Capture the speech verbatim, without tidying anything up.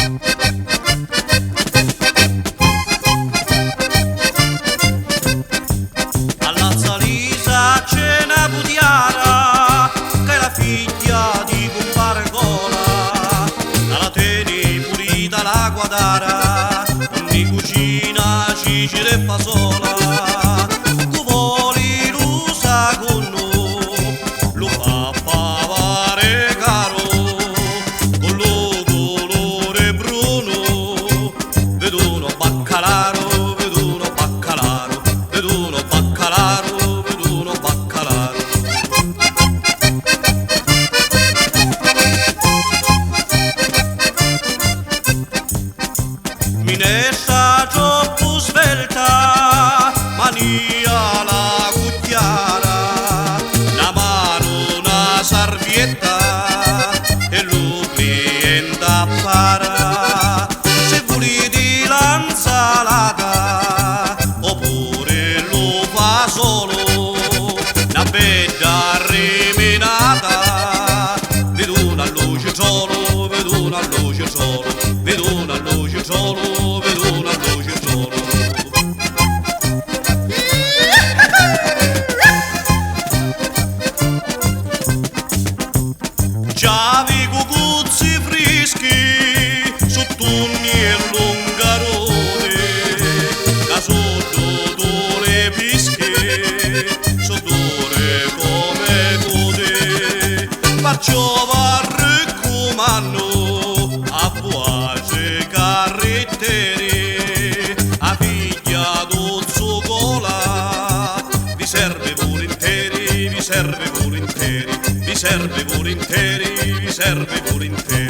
A Lazza Lisa c'è na putiara, ca è la figghia di cumpare Cola, ca la teni pulita la quadara, unni cucina ciciri e fasola, cu voli lu sacunnu, lu fa pavari caru, cu lu culuri brunu, Viduno baccalaru, viduno baccalaru, viduno baccalaru, viduno baccalaru. Minestra troppu svelta, mania la cucchiara, na manu na sarvietta e lu cliente appara. Si vuliti la nsalata o pure lu fasolu, na bedda riminata, vi duna lu citrolu, vi duna lu citrolu, vi duna lu citrolu, vi duna lu citrolu. Ciavi, cucuzzi frischi, su tunni e lungaruni, ca suddu tu li pischi, su duri comu cuti. Parciò v'arriccumannu a vuatri carritteri, a figghia du zu Cola, vi servi vulinteri, vi servi vulinteri, vi servi vulinteri, vi servi vulinteri.